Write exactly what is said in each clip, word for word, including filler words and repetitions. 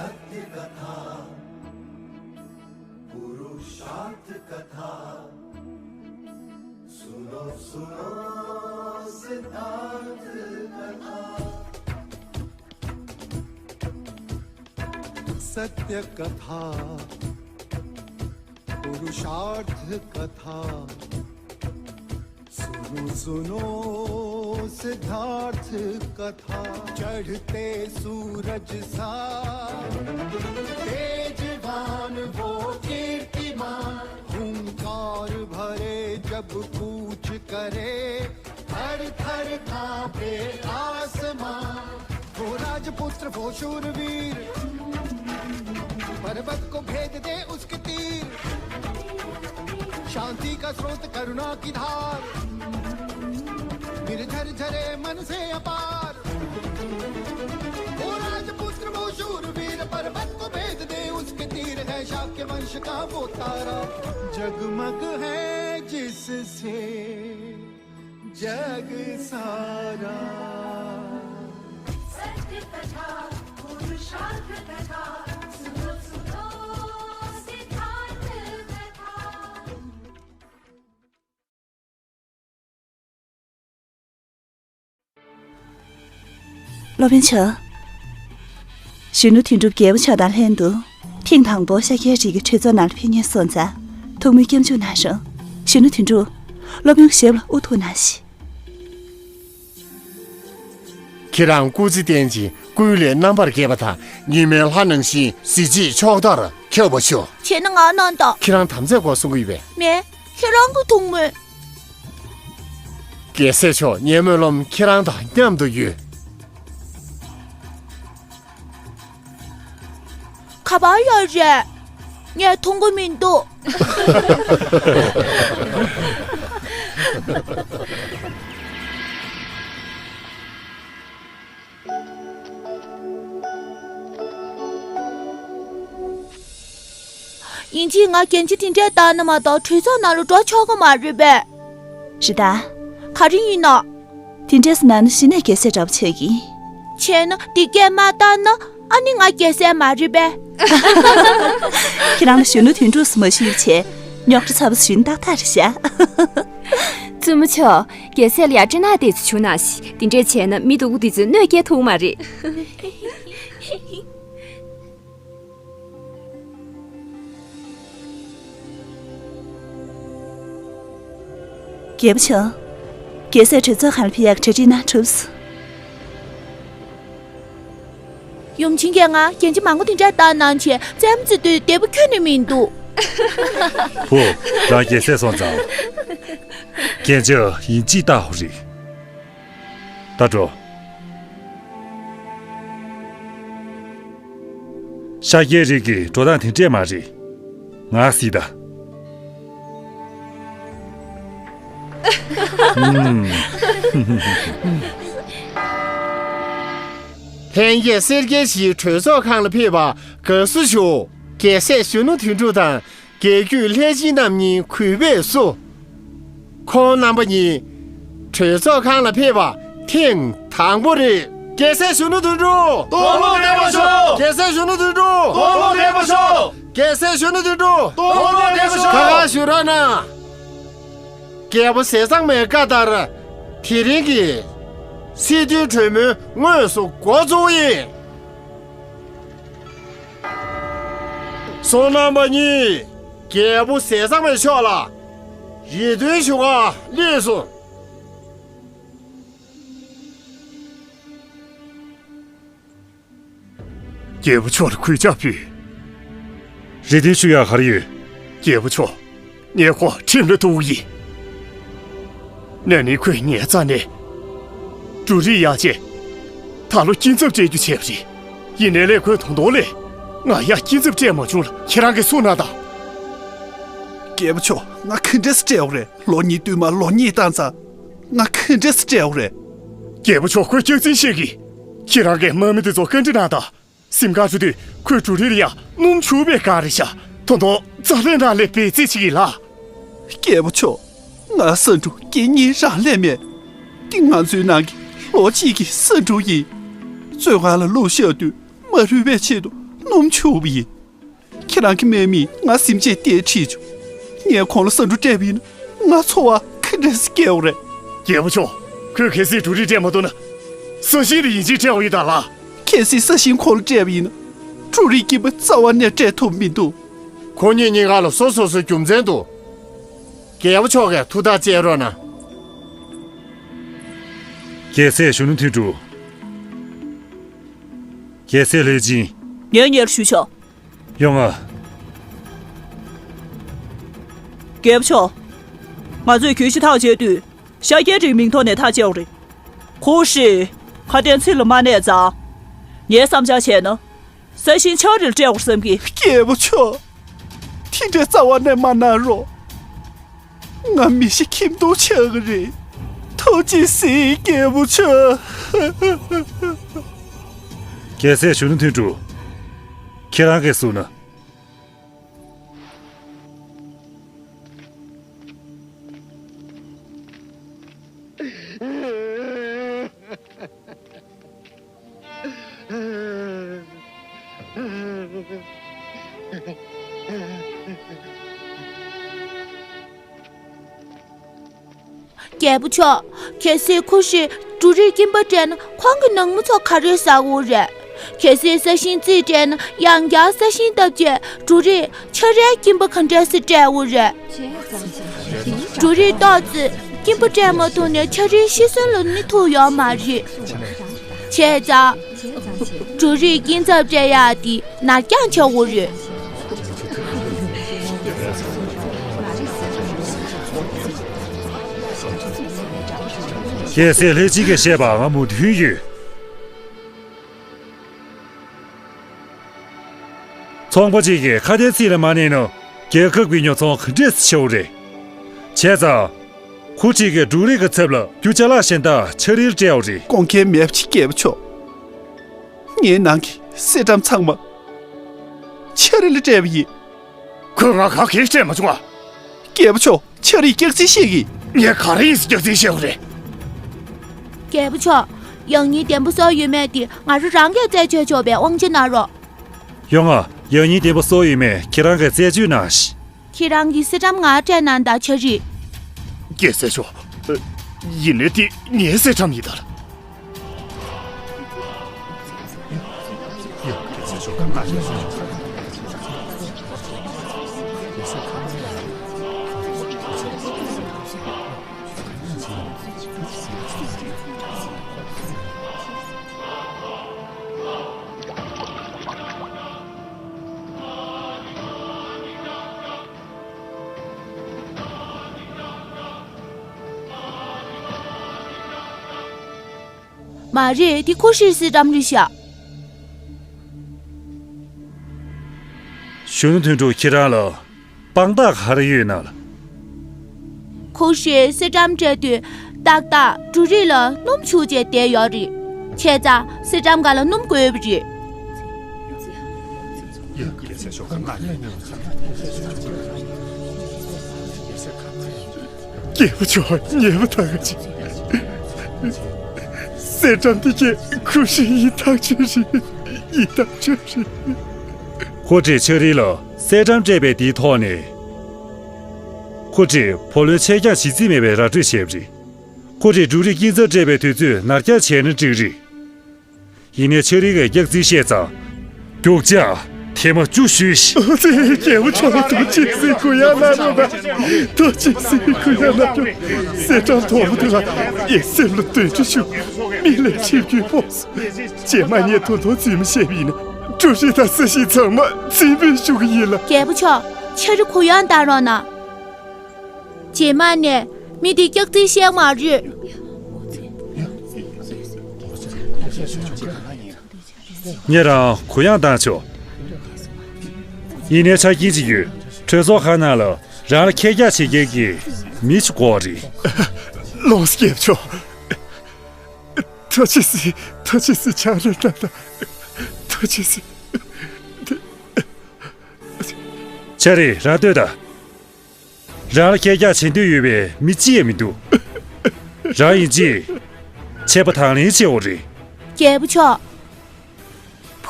सत्य कथा, पुरुषार्थ कथा, सुनो सुनो सिद्धार्थ कथा। सत्य कथा, पुरुषार्थ कथा, सुनो सुनो सिद्धार्थ कथा। चढ़ते सूरज सा तेजवान वो कीर्तिमान, हुंकार भरे जब कूच करे, थर थर कांपे आसमां। वो राजपुत्र वो शूरवीर, पर्वत को भेद दे उसके तीर। शांति का स्रोत करुणा की धार, निर्झर झरे मन से अपार। वो राजपुत्र वो शूरवीर, पर्वत को भेद दे उसके तीर। है शाक्य वंश का वो तारा, जगमग है जिससे जग सारा। सत्य कथा, पुरुषार्थ कथा, सुनो सुनो सिद्धार्थ कथा। སློབ་དཔོན་མཆོག་གཞོན་ནུ་དོན་གྲུབ་རྒྱལ་པོ་མཆོག་དང་ལྷན་དུ། ཐེངས་དང་པོ་ཤཱཀྱའི་རིགས་ཀྱི་གྲོས་ཚོགས་ནང་ལ་ཕེབས་མཁན་སོང་ཙང་། ཐུགས་སྨོན་སྐྱབས་འཇུག་གནང་རོགས། གཞོན་ནུ་དོན་གྲུབ། སློབ་དཔོན་གྱི་ཞབས་ལ་དབུ་ཐུག་གནང་ཞིག་ཁྱེད་རང་སྐུ་ཚེ་བརྟན་ཅིང་སྐུའི་ལས་རྣམ་པར་རྒྱས་པ་དང་། ཉི་མའི་ལྷ་ནང་བཞིན་གཟི་བརྗིད་ཕྱོགས་མཐར་ཁྱབ་པར་ཤོག་བྱས་ན་ང་གནང་དང་། ཁྱེད་རང་དམ་བཅའ་སྐོར་གསུང་གི་ཡོད་པས། མེད། ཁྱེད་རང་གི་ཐུགས་སྨོན། རྒྱལ་སྲས་མཆོག་ངའི་སྨོན་ལམ་ཁྱེད་རང་དང་མཉམ་དུ་ཡོད། ག་པར་ཡོད་རེད། ངས་མཐོང་གི་མི་འདུག་ཡིན་གཅིག་ང་གན་རྒྱ་དེ་འདྲས་བཏང་ན་མ་གཏོགས་གྲོས་ཚོགས་ནང་ལ་འགྲོ་ཆོག་གི་མ་རེད་པས། རེད་ད། ག་རེ་ཡིན་ནོ། དེ་འདྲས་གནང་ན་གཞི་ནས་རྒྱལ་སྲས་འདྲ་པོ་ཆགས་ཀྱི། བྱས་ན་དེ་སྐད་མ་བཏང་ན་ཨ་ནི་ང་རྒྱལ་སྲས་མ་རེད་པས། ཁྱེད་རང་ལ་གཞོན་ནུ་དོན་གྲུབ་སུ་མ་ཞུས་བྱས། རྙོག་དྲ་ཚ་པོ་ཞུ་ན་ཏག་ཏག་རེད་ཤག་བཙུན་མོ་མཆོག་རྒྱལ་སྲས་ལ་ཡ་སྤྲིན་ནག་དེ་ཚོ་བྱུང་ན་ཞིག་དེ་འདྲས་བྱས་ན་མི་སྡུག་པོ་དེ་ཚོས་གནོད་སྐྱེལ་ཐུབ་མ་རེད། རྒྱལ་པོ་མཆོག་རྒྱལ་སྲས་གྲོས་ཚོགས་ཁང་ལ་ཕེབས་ཡག་གྲ་སྒྲིག་གནང་གྲུབ་སོང་། ཡུམ་ཆེན་གྱིས་ང་གན་རྒྱ་མང་པོ་དེ་འདྲ་བཏང་གནང་བྱས་རྩེད་མོ་རྩེ་དུས་བདེ་པོ་ཁྱོན་ནས་མི་འདུག་བུ། རང་རྒྱལ་སྲས་སོང་ཙང་། གན་རྒྱ་ཡིན་གཅིག་བཏང་ཧོ་རེད། ད་འགྲོ། ཤཱཀྱའི་རིགས་ཀྱི་འགྲོ་སྟངས་དེ་འདྲས་མ་རེད། ང་གཟིགས་དང་། ཨུམ། ལྷན་རྒྱས་སེར་སྐྱའི་གཞིས་གྲོས་ཚོགས་ཁང་ལ་ཕེབས་པར་དགའ་བསུ་ཞུ། རྒྱལ་སྲས་གཞོན་ནུ་དོན་གྲུབ་དང་རྒྱལ་བརྒྱུད་ལྷས་བྱིན་རྣམ་གཉིས་གུས་པས་བསུ། ཁོང་རྣམ་པ་གཉིས་གྲོས་ཚོགས་ཁང་ལ་ཕེབས་པ་ཐེངས་དང་པོ་རེད། རྒྱལ་སྲས་གཞོན་ནུ་དོན་གྲུབ། སྟོན་མོ་བདེ་པོ་ཤོག་རྒྱལ་སྲས་གཞོན་ནུ་དོན་གྲུབ། སྟོན་མོ་བདེ་པོ་ཤོག་རྒྱལ་སྲས་གཞོན་ནུ་དོན་གྲུབ། སྟོན་མོ་བདེ་པོ་ཤོག་ཁ་ཁ་ཞུ་རོགས་གནང་། རྒྱལ་པོ་ཟས་གཙང་མའི་བཀའ་ལྟར། དེ་རིང་གི་སྲིད་དོན་གྲོས་མོལ་དངོས་སུ་འགོ་བཙུགས་ཡིན། སོང་རྣམ་པ་གཉིས། རྒྱལ་པོ་ཟས་གཙང་མའི་ཕྱོགས་ལ་རེ་འདུན་ཞུ་ག་སླེབས་སོང་། རྒྱལ་པོ་མཆོག་ལ་གུས་ཕྱག་ཕུལ། རེ་འདུན་ཞུ་ཡག་ག་རེ་ཡོད། རྒྱལ་པོ་མཆོག་ངས་ཁོ་ཁྲིམས་ལ་གཏུགས་ཡིན། ན་ནིང་ཁོས་ངའི་རྩ་ནས་འབྲུ་རིགས་ཡར་བཅད། ད་ལོ་སྐྱིན་ཚབ་སྤྲད་རྒྱུ་བྱས་པ་རེད། ཡིན་ནའི་ལས་ཁོས་ད་དུང་ལས་ང་ཡར་སྐྱིན་ཚབ་སྤྲད་མ་བྱུང་ལ་ཁྱེད་རང་གིས་སུ་ན་དང་། རྒྱལ་པོ་མཆོག་ང་ག་འདྲས་སེ་སྤྲད་འོ་རེད། ལོ་གཉིས་བསྟུད་མར་ལོ་གཉིས་བཏང་ཙང་། ང་ག་འདྲས་སེ་སྤྲད་འོ་རེད། རྒྱལ་པོ་མཆོག་ཁོའི་སྐྱག་རྫུན་བཤད་གི། ཁྱེད་རང་གིས་དམག་མི་དེ་ཚོ་བཀའ་འདྲི་གནང་དང་། གཟིམ་ཁང་འགྲོ་དུས་ཁོས་འབྲུ་རིགས་ལ་ཡ་སྣུམ་བྱུག་པའི་སྒང་རེད་ཤག་ད་དུང་རྩ་ལྷན་དྲང་ལས་འབད་རྩིས་བྱེད་ཀྱི་ལ། རྒྱལ་པོ་མཆོག་ང་ས་འབྲུ་སྐྱེ་གཉིས་རང་ལས་མེད། འདི་ང་ཚོའི་ནང་གི་ལོ་གཅིག་གི་ས་འབྲུ་ཡིན། བཙོན་ཁང་ལ་བླུགས་བཞག་དུས་མ་རུལ་བའི་ཆེད་དུ་ སྣུམ་བྱུགས་པ་ཡིན། ཁྱེད་རང་གི་སྨན་མིས་ངའི་གཟིམ་ཆས་དེ་ཁྲིད་བྱུང་། ངས་ཁོང་ལ་ཟ་འབྲུ་སྤྲད་པ་ཡིན་ན། ང་འཚོ་བ་ག་འདྲ་སེ་སྐྱེལ་དགོས་རེད། རྒྱལ་པོ་མཆོག་ཁོས་གལ་སྲིད་འབྲུ་རིགས་སྤྲད་མ་ཐུབ་ན། ས་ཞིང་དེ་ཡིན་གཅིག་སྤྲད་དགོས་ཡོད་ད་ལགས། གལ་སྲིད་ས་ཞིང་ཁོང་ལ་སྤྲད་པ་ཡིན་ན། འབྲུ་རིགས་སྐྱིན་པ་རྩ་བ་ནས་སྤྲད་ཐུབ་མི་འདུག་ཁོ་གཉིས་གཉིས་ཀ་ལ་སོ་སོ་སོའི་རྒྱུ་མཚན་འདུག་རྒྱལ་པོ་མཆོག་གིས་ཐུགས་ཐག་བཅད་རོགས་གནང་། རྒྱལ་སྲས་གཞོན་ནུ་དོན་གྲུབ། རྒྱལ་སྲས་ལྷས་སྦྱིན། ངས་སྙན་ཞུ་བྱ། ཡོང་ང་། རྒྱལ་པོ་མཆོག་ང་ཚོས་གྱོད་གཞི་ཐག་བཅད་དུས། ཤཱཀྱའི་སྤྲེའུའི་མིང་ཐོག་ནས་ཐག་བཅད་པ་རེད། ཁུ་ཧྲི། ཁ་དན་ཚིག་ལ་མ་གནས་ཙང་། ངའི་བསམ་འཆར་བྱས་ན། ས་ཞིང་ཆ་རེ་ལ་སྤྲད་དགོས་བསམ་གི། རྒྱལ་པོ་མཆོག་དེ་འདྲའི་རྩ་བ་ནས་མ་གནང་རོགས། ང་མི་ཤི་ཁྱིམ་སྡུག་ཆགས་ཀྱི་རེད། ཐུགས་རྗེ་གཟིགས་རྒྱལ་པོ་མཆོག་རྒྱལ་སྲས་གཞོན་ནུ་དོན་གྲུབ། ཁྱེད་རང་གིས་བཟུང་ན། རྒྱལ་པོ་མཆོག་གལ་སྲིད་ཁུ་ཧྲིས་འབྲུ་རིགས་སྐྱིན་པ་སྤྲད་ན་ཁོང་གི་ནང་མི་ཚོ་ག་རེ་ཟ་དགོས་རེད། གལ་སྲིད་ས་ཞིང་རྩིས་སྤྲད་ན་ཡང་བསྐྱར་ས་ཞིང་བཏབ་རྗེས་འབྲུ་རིགས་ཆ་རའི་སྐྱིན་པ་ག་འདྲ་སེ་སྤྲད་དགོས་རེད། འབྲུ་རིགས་ཏོག་ཙམ་སྐྱིན་པ་སྤྲད་མ་ཐུབ་ན་ཆ་རའི་ཤི་གསོན་ལ་ནི་ཐུག་ཡོད་མ་རེད། བྱས་ཙང་། འབྲུ་རིགས་སྐྱིན་ཚབ་སྤྲད་ཡག་དེ་ནར་འགྱངས་བྱ་དགོས་རེད། རྒྱལ་སྲས་ལྷས་སྦྱིན་གྱིས་བཤད་པ་ང་མོས་མཐུན་ཡོད། ཚོང་པ་གཅིག་གིས་ཁ་དན་ཚིག་ལ་མ་གནས་ན་རྒྱལ་ཁབ་ཀྱི་ཉོ་ཚོང་ག་འདྲས་སེ་ཆེ་བ་རེད། བྱས་ཙང་། ཁུ་ཧྲི་གིས་འབྲུ་རིགས་ཀྱི་ཚབ་ལ་རྒྱུ་ཅ་ལག་གཞན་དག་ཆ་རེ་ལ་སྤྲད་པ་རེད། དགོངས་འགལ་མེད་པ་ཅིག་རྒྱལ་པོ་མཆོག་ངའི་ནང་གི་སེ་ཀྲམ་ཚང་མ་ཆ་རེ་ལ་སྤྲད་པ་ཡིན། ཁོས་ང་ག་གེ་སྤྲད་མ་བྱུང་ང་། རྒྱལ་པོ་མཆོག་ཆ་རེ་སྐྱག་རྫུན་བཤད་ཀྱི། ངས་ག་རེ་ཡིན་ཟེར་སྐྱག་རྫུན་བཤད་པ་རེད། རྒྱལ་པོ་མཆོག་ཡང་སྙིང་བརྟན་པོ་བཟོ་ཡོད་མེད་དེ་ང་རང་རང་གིས་རྩད་གཅོད་ཆོག་པའི་དབང་ཆ་གནང་རོགས། ཡོང་ང་། ཡང་སྙིང་བརྟན་པོ་བཟོ་ཡོད་མེད་ཁྱེད་རང་གིས་རྩད་གཅོད་གནང་ཞིག་ཁྱེད་རང་གི་སེ་ཀྲམ་ང་སྤྲད་གནང་དང་ཆ་རེ། རྒྱལ་སྲས་མཆོག་ཡིན་ནའི་དེ་ངའི་སེ་ཀྲམ་ཡིན་ད་ལ། མ་རེད། དེ་ཁུ་ཧྲིའི་སེ་ཀྲམ་རེད་ཤག་གཞོན་ནུ་དོན་གྲུབ་ཁྱེད་རང་ལ་དཔང་རྟགས་ག་རེ་ཡོད་ན་ལ། ཁུ་ཧྲིས་སེ་ཀྲམ་སྤྲད་དུས་ཏག་ཏག་འབྲུ་རིགས་ལ་སྣུམ་བྱུགས་བྱས་བསྡད་ཡོད་རེད། བྱས་ཙང་སེ་ཀྲམ་སྒང་ལ་སྣུམ་དགོས་པ་རེད། རྒྱལ་པོ་མཆོག་ཉེས་པ་ཐག་གཅོད། སེ་ཀྲམ་དེ་ཁྱེད་ཁུ་ཧྲི་ཡིན་ཐག་ཆོད་རེད། ཡིན་ཐག་ཆོད་རེད། ཁུ་ཧྲིས་ཆ་རེ་ལ་སེ་ཀྲམ་སྤྲད་པའི་དེའི་ཐོག་ནས། ཁུ་ཧྲིས་བུ་ལོན་ཆད་འགྱངས་བྱེད་རྩིས་མེད་པའི་ར་སྤྲོད་བྱས་པ་རེད། ཁུ་ཧྲིས་འབྲུ་རིགས་སྐྱིན་ཚབ་སྤྲད་པའི་དུས་ཚོད་ནར་འགྱངས་བྱས་ན་འགྲིག་རེད། ཡིན་ནའི་ཆ་རེ་གིས་སྐྱག་རྫུན་བཤད་ཙང་། རྒྱུག་ཆ་ཐེངས་མ་བཅུ་གཞུས་ཤིག་ཨ་ཙི། རྒྱལ་པོ་མཆོག་ཐུགས་རྗེ་གཟིགས། གུ་ཡངས་གནང་རོགས་གནང་། ཐུགས་རྗེ་གཟིགས། གུ་ཡངས་གནང་རོགས། སེ་ཀྲམ་དོག་པོ་དེ་ལ་ངས་སེམས་ལ་འདོད་ཆེ་ཞུ། མི་ལས་ཆེ་རྒྱུ་ཕོག་རྗེས་མ་ངས་ད་དུང་རྫུན་མ་བཤད་པ་ཡིན་ན་འབྲུ་རིགས་དང་ས་ཞིང་ཚང་མ་རྩིས་འབུལ་ཞུ་གི་ཡིན་ལ། རྒྱལ་པོ་མཆོག་ཆ་རེ་གུ་ཡངས་གནང་རོགས་གནང་། རྗེས་མ་ནས་མི་དེ་སྐྱག་རྫུན་བཤད་མ་རེད། ངས་རང་གུ་ཡངས་བཏང་ཆོག་ཡིན་ནའི་ཆ་རྐྱེན་ཅིག་ཡོད། གྲོས་ཚོགས་ཁང་ནང་ལ་རང་ལ་ཁྱེད་རྒྱག་བྱེད་མཁན་གྱི་མི་ཞིག་དགོས་རེད། ལོངས་སྐྱེབ་ཆོག་ཐུགས་རྗེ་གཟིགས། ཐུགས་རྗེ་གཟིགས། ཆ་རེ་ད་ད། ཐུགས་རྗེ་གཟིགས། ཆ་རེ་རང་ལྟོས་དང་། རང་ལ་ཁྱེད་རྒྱག་བྱེད་འདོད་ཡོད་པའི་མི་གཅིག་ཡང་མི་འདུག་རང་ཡིན་གཅིག་ཆད་པ་དང་ལེན་བྱེད་འོ་རེད། རྒྱལ་པོ་མཆོག་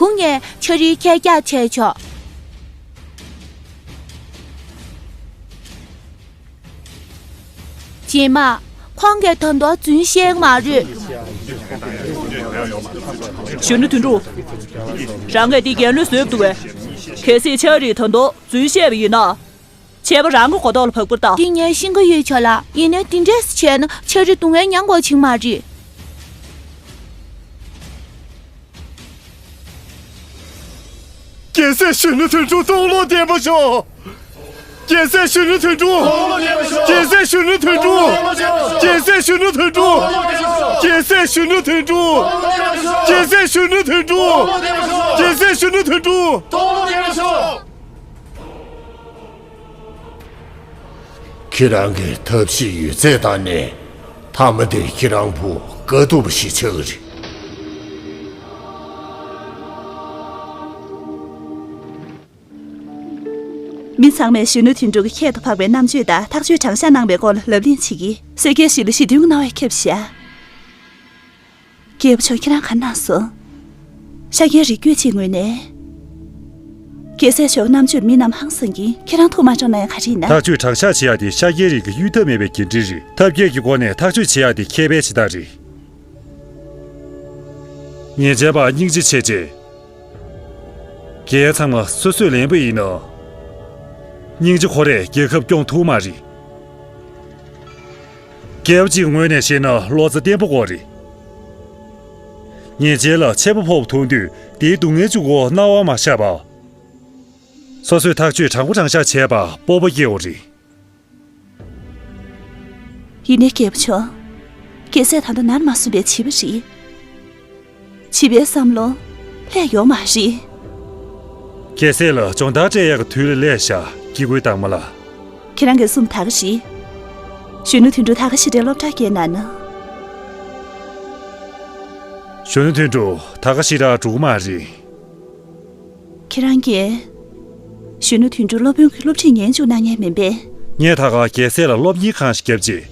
དགུང་ངས་ཆ་རིག་ཁྱེད་རྒྱག་བྱས་ཆོག་རྗེས་མ། ཁོང་གིས་ད་དུང་རྫུན་བཤད་ཀྱི་མ་རེད། གཞོན་ནུ་དོན་གྲུབ། རང་གིས་འདི་རྒྱལ་བློན་བཟོས་འདུག་པས། གལ་སྲིད་ཆ་རིག་ད་དུང་རྫུན་བཤད་པ་ཡིན་ན། ཆད་པ་རང་གི་མགོ་ཐོག་ལ་བབས་པར་གདའ། འདི་ངས་ཤེས་ཀྱི་ཡོད་ཆོག་ལ། ཡིན་ནའི་འདི་འདྲས་བྱས་ན་ཆ་རིག་སྡུག་བསྔལ་མྱང་དགོས་ཆེད་མ་རེད། རྒྱལ་སྲས་གཞོན་ནུ་དོན་གྲུབ་སྟོང་ལོག་བདེན་པ་ཤོག་རྒྱལ་སྲས་གཞོན་ནུ་དོན་གྲུབ། རྒྱལ་སྲས་གཞོན་ནུ་དོན་གྲུབ། རྒྱལ་སྲས་གཞོན་ནུ་དོན་གྲུབ། རྒྱལ་སྲས་གཞོན་ནུ་དོན་གྲུབ། རྒྱལ་སྲས་གཞོན་ནུ་དོན་གྲུབ། རྒྱལ་སྲས་གཞོན་ནུ་དོན་གྲུབ། ཁྱེད་རང་གི་ཐབས་ཤེས་ཡོད་ཚད་བཏང་ནས་མཐའ་མ་དེ་ཁྱེད་རང་བུ་དཀའ་སྡུག་པ་ཞིག་ཆགས་ཀྱི་རེད། མི་ཚང་མས་གཞོན་ནུ་དོན་གྲུབ་ཀྱི་ཁྱད་དུ་འཕགས་པའི་རྣམ་དཔྱོད་དང་ཐག་གཅོད་དྲང་གཞག་གནང་བའི་སྐོར་ལ་ལབ་གླེང་བྱེད་ཀྱིས། གསེར་རྒྱལ་ཞིག་ལ་ཞི་མཐུན་གནང་བའི་ཁྱབ་བཞག་རྒྱལ་པོ་མཆོག་ཁྱེད་རང་ག་གནང་སོང་། ཤཱཀྱའི་རིགས་རྒྱུད་གཅིག་ངོས་ནས། རྒྱལ་སྲས་མཆོག་རྣམ་དཔྱོད་མི་རྣམས་ཧང་སང་གིས་ཁྱེད་རང་ཐུགས་མ་སྤྲོ་ན་ཡང་ག་རེ་ཡིན་ན། ཐག་གཅོད་དྲང་གཞག་བྱེད་ཡག་དེ་ཤཱཀྱའི་རིགས་ཀྱི་གཡོལ་ཐབས་མེད་པའི་འགན་འཁྲི་རེད། ཐབས་མཁས་ཀྱི་སྒོ་ནས་ཐག་གཅོད་བྱེད་ཡག་དེ་མཁས་པའི་བྱེད་སྟངས་རེད། ཉེས་ཅན་པ་སྙིང་རྗེ་ཆེ་ཆེ། རྒྱལ་ཚང་མ་སོ་སོས་ལེན་པ་ཡིན་ནོ། སྙིང་རྗེ་ཁོ་རས་རྒྱལ་ཁབ་སྐྱོང་ཐུབ་མ་རེད། རྒྱལ་པོ་གཅིག་ངོས་ནས་བཤད་ན་བློ་རྩ་བརྟན་པོ་དགོས་རེད། ཉེས་ཅན་ལ་ཆད་པ་ཕོག་པ་མཐོང་དུས་དེའི་སྡུག་བསྔལ་གཅིག་པོ་རྣ་བར་མ་བཞག་པ། སོ་སོས་ཐག་གཅོད་དྲང་པོ་དྲང་བཞག་བྱས་པ་སྤོབས་པ་སྐྱེ་བ་རེད། ཡིན་ནའི་རྒྱལ་པོ་མཆོག་རྒྱལ་སྲས་ད་ལྟ་ནར་མ་སོན་པའི་བྱིས་པ་རེད། བྱིས་པའི་བསམ་བློ་སླེབས་ཡོད་མ་རེད། རྒྱལ་སྲས་ལ་སྦྱོང་བརྡར་སྤྲད་ཡག་གི་དུས་ལ་སླེབས་ཤག་སྐྱེ་དགུའི་དྭངས་མ་ལགས། ཁྱེད་རང་གིས་གསུངས་ད་ག་རེད། གཞོན་ནུ་དོན་གྲུབ་ད་ག་ཞིག་རེད་སློབ་གྲྭར་སྐྱེལ་གནང་ན། གཞོན་ནུ་དོན་གྲུབ་ད་ག་ཞིག་ར་འགྲོ་གི་མ་རེད། ཁྱེད་རང་གིས་གཞོན་ནུ་དོན་གྲུབ་སློབ་དཔོན་གྱི་སློབ་ཁྲིད་ཉན་བཅུག་གནང་མཁན་མིན་པས། ངས་ད་ག་རྒྱལ་སྲས་ལ་སློབ་གཉེར་ཁང་ཞིག་བརྒྱབ་རྗེས།